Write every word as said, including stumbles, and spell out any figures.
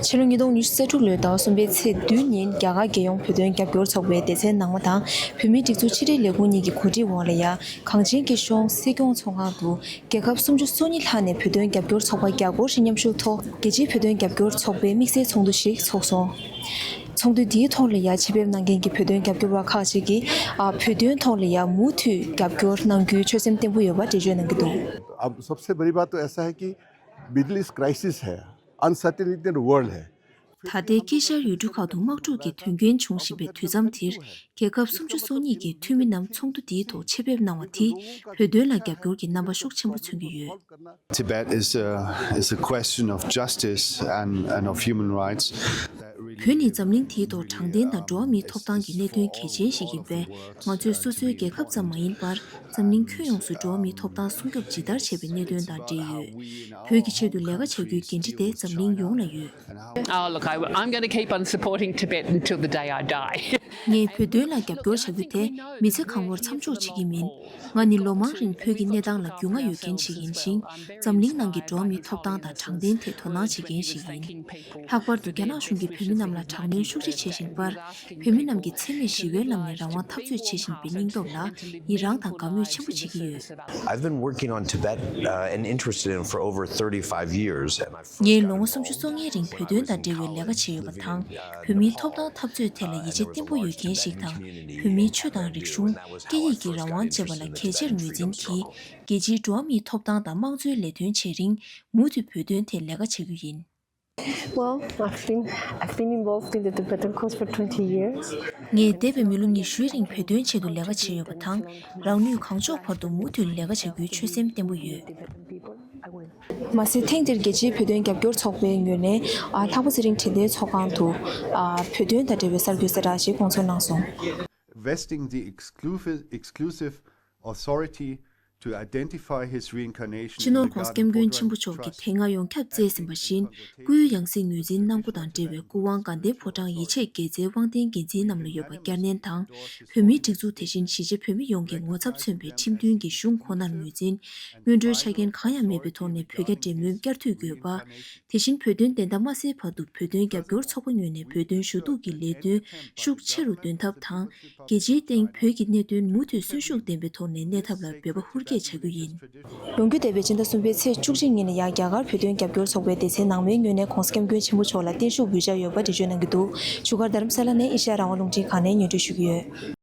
ཕྱི་ལོ་ཉིས་སྟོང་ཉི་ཤུ་རྩ་དྲུག་ལོའི་ཟླ་བ་གསུམ་པའི་ཚེས་བདུན་ཉིན་རྒྱ་གར་རྒྱལ་ཡོངས་བོད་དོན་རྒྱབ་སྐྱོར་ཚོགས་པའི་སྡེ་ཚན་ནང་མ་དང་བོད་མིའི་སྒྲིག་འཛུགས་ཕྱི་དྲིལ་ལས་ཁུངས་གཉིས་ཀྱི་གོ་སྒྲིག་འོག་ལ་ཡ། གངས་ཅན་སྐྱིད་གཤོངས་སྲིད་སྐྱོང་ཚོགས་ཁང་དུ་རྒྱལ་ཁབ་སུམ་ཅུ་སོ་གཉིས་ལྷག་ནས་བོད་དོན་རྒྱབ་སྐྱོར་ཚོགས་པ་བརྒྱ་སྐོར་ཞིག་མཉམ་ཞུགས་ཐོག་རྒྱལ་སྤྱིའི་བོད་དོན་རྒྱབ་སྐྱོར་ཚོགས་པའི་དམིགས་བསལ་ཚོགས་འདུ་ཞིག་ཚོགས་སོང་། ཚོགས་འདུ་འདིའི་ཐོག་ལ་ཡ་ཆེད་ཕེབས་གནང་མཁན་གྱི་བོད་དོན་རྒྱབ་སྐྱོར་བ་ཁག་ཅིག་གིས་ཨ་བོད་དོན་ཐོག་ལ་ཡ་མུ་མཐུད་རྒྱབ་སྐྱོར་གནང་རྒྱུའི་ཆོད་སེམས་བརྟན་པོ་ཡོད་པ་འགྲེལ་བརྗོད་གནང་གི་འདུག། अब सबसे बड़ी बात तो ऐसा है कि मिडिल ईस्ट क्राइसिस है, अनसर्टेनिटी इन द वर्ल्ड है। ད་ལྟའི་དཀྱིལ་ཤར་ཡུལ་གྲུ་ཁག་ཏུ་དམག་འཁྲུག་གི་དོན་རྐྱེན་བྱུང་བཞིན་པའི་དུས་མཚམས་འདིར། རྒྱལ་ཁབ་སུམ་ཅུ་སོ་གཉིས་ཀྱི་འཐུས་མི་རྣམས་ཚོགས་འདུ་འདིའི་ཐོག་ཆེད་ཕེབས་གནང་བ་དེས་བོད་དོན་ལ་རྒྱབ་སྐྱོར་གྱི་རྣམ་པ་ཤུགས་ཆེན་པོ་མཚོན་གྱི་ཡོད། Tibet is a, is a question of justice and, and of human rights. བོད་ནི་འཛམ་གླིང་འདིའི་ཐོག་དྲང་བདེན་དང་འགྲོ་བ་མིའི་ཐོབ་ཐང་གི་གནད་དོན་གལ་ཆེན་ཞིག་ཡིན་པས། ང་ཚོས་སོ་སོའི་རྒྱལ་ཁབ་ཙམ་མ་ཡིན་པར། འཛམ་གླིང་ཁྱོན་ཡོངས་སུ་འགྲོ་བ་མིའི་ཐོབ་ཐང་སྲུང་སྐྱོབ་ཇི་ལྟར་བྱེད་པའི་གནད་དོན་དང་འབྲེལ་ཡོད། བོད་ཀྱི་ཆེད་དུ་ལས་ཀ་བྱ་རྒྱུའི་འགན་འཁྲི་དེ་འཛམ་གླིང་ཡོངས་ལ་ཡོད། Oh, look, I, I'm going to keep on supporting Tibet until the day I die. ངས་བོད་དོན་ལ་རྒྱབ་སྐྱོར་བྱ་རྒྱུ་དེ་མི་ཚེ་གང་བོར་མཚམས་འཇོག་བྱེད་ཀྱི་མིན། ང་ནི་ལོ་མང་རིང་བོད་ཀྱི་གནས་སྟངས་ལ་རྒྱུས་མངའ་ཡོད་མཁན་ཞིག་ཡིན་ཞིང་། འཛམ་གླིང་ནང་གི་འགྲོ་བ་མིའི་ཐོབ་ཐང་དང་དྲང་བདེན་ཐད་དོ་སྣང་བྱེད་མཁན་ཞིག་ཡིན། ལྷག་པར་དུ་རྒྱ་ནག་གཞུང་གིས་བོད་མི་རྣམས་ལ་དྲག་གནོན་ཤུགས་ཆེ་བྱེད་བཞིན་པར། བོད་མི་རྣམས་ཀྱིས་འཚེ་མེད་ཞི་བའི་ལམ་ནས་རང་དབང་འཐབ་རྩོད་བྱེད་བཞིན་པའི་སྙིང་སྟོབས་ལ་ཡི་རངས་དང་དགའ་མོས་ཆེན་པོ་བྱེད་ཀྱི་ཡོད། I've been working on Tibet, uh, and interested in for over thirty-five years, and I first ངས་ལོ་ངོ་སུམ་ཅུ་སོ་ལྔའི་རིང་བོད་དོན་དང་འབྲེལ་བའི་ལས་ཀ་བྱས་ཡོད་པ་དང་། བོད་མིའི་ཐོབ་ཐང་འཐབ་རྩོད་ཐད་ལ་ཡིད་ཆེས་བརྟན་པོ་ཡོད་མཁན་ཞིག་དང་། བོད་མིའི་ཆོས་དང་རིག་གཞུང་། སྐད་ཡིག་གི་རང་དབང་བཅས་པ་ལ་གལ་ཆེར་ངོས་འཛིན་གྱིས། རྒྱལ་སྤྱིའི་འགྲོ་བ་མིའི་ཐོབ་ཐང་དང་དམངས་གཙོའི་ལས་དོན་བྱེད་རིང་། མུ་མཐུད་བོད་དོན་ཐད་ལས་ཀ་བྱ་རྒྱུ་ཡིན། Well, I've been, I've been involved in the Tibetan cause for twenty years. ངས་འདས་པའི་མི་ལོ་ཉི་ཤུའི་རིང་བོད་དོན་ཆེད་དུ་ལས་ཀ་བྱས་ཡོད་པ་དང་། རང་ནུས་གང་ལྕོགས་བར་དུ་མུ་མཐུད་ལས་ཀ་བྱ་རྒྱུའི་ཆོད་སེམས་བརྟན་པོ་ཡོད། མ་ཟད། ཐེངས་འདིར་རྒྱལ་སྤྱིའི་བོད་དོན་རྒྱབ་སྐྱོར་ཚོགས་པའི་ངོས་ནས་ཨ་ལྷག་པ་ཚེ་རིང་དྲན་རྟེན་ཚོགས་ཁང་དུ་ཨ་བོད་དོན་དང་འབྲེལ་བའི་གསར་འགོད་གསལ་བསྒྲགས་ཤིག་དགོངས་ཚོར་གནང་སོང་། Vesting the exclusive, exclusive authority to identify his reincarnation in the Garden of Portland Trust. སྤྱི་ནོར་༧གོང་ས་༧སྐྱབས་མགོན་ཆེན་པོ་མཆོག་གིས་དེ་སྔ་ཡོངས་ཁྱབ་བསྩལ་ཟིན་པ་བཞིན། སྐུའི་ཡང་སྲིད་ངོས་འཛིན་གནང་སྒོ་དང་འབྲེལ་བའི་སྐུ་དབང་དགའ་ལྡན་ཕོ་བྲང་ཡིད་ཆེས་དགེ་རྩའི་དབང་ལྡན་འགན་འཛིན་རྣམས་ལ་ཡོད་པ་བསྐྱར་ནན་དང་། བོད་མིའི་སྒྲིག་འཛུགས་དེ་བཞིན་གཞིས་བྱེས་བོད་མི་ཡོངས་ཀྱི་ངོ་ཚབ་མཚོན་པའི་ཁྲིམས་མཐུན་གྱི་གཞུང་ཁོ་ནར་ངོས་འཛིན། སྔོན་འགྲོའི་ཆ་རྐྱེན་གང་ཡང་མེད་པའི་ཐོག་ནས་བོད་རྒྱ་འབྲེལ་མོལ་བསྐྱར་མཐུད་དགོས་པ། དེ་བཞིན་བོད་དོན་བདེན་མཐའ་མ་གསལ་བར་དུ་བོད་དོན་རྒྱབ་སྐྱོར་ཚོགས་པ་ངོས་ནས་བོད་དོན་ཞུ་གཏུག་གི་ལས་དོན་ཤུགས་ཆེ་རུ་འདོན་ཐབས་དང་། རྒྱལ་སྤྱིའི་སྟེང་བོད་ཀྱི་གནད་དོན་མུ་མཐུད་གསོན་ཤུགས་ལྡན་པའི་ཐོག་ནས་གནས་ཐབས་ལ་འབད་པ་ཧུར་སྐྱེད་བྱ་རྒྱུ་ཡིན། ལོ་རྒྱུས་འདས་པའི་སྤྱི་ཟླ་གསུམ་པའི་ཚེས་བཅུ་གཅིག་ཉིན་ལ་ཡང་རྒྱ་གར་བོད་དོན་རྒྱབ་སྐྱོར་ཚོགས་པའི་སྡེ་ཚན་ནང་མའི་ངོས་ནས་༧གོང་ས་༧སྐྱབས་མགོན་ཆེན་པོ་མཆོག་ལ་བརྟན་བཞུགས་འབུལ་འཆར་ཡོད་པ་འགྲེལ་བརྗོད་གནང་གི་འདུག་བཞུགས་སྒར་རྡ་རམ་ས་ལ་ནས་ཨེ་ཤ་ཡ་རང་དབང་རླུང་འཕྲིན་ཁང་ནས་སྙན་སྒྲོན་ཞུ་གི་ཡོད།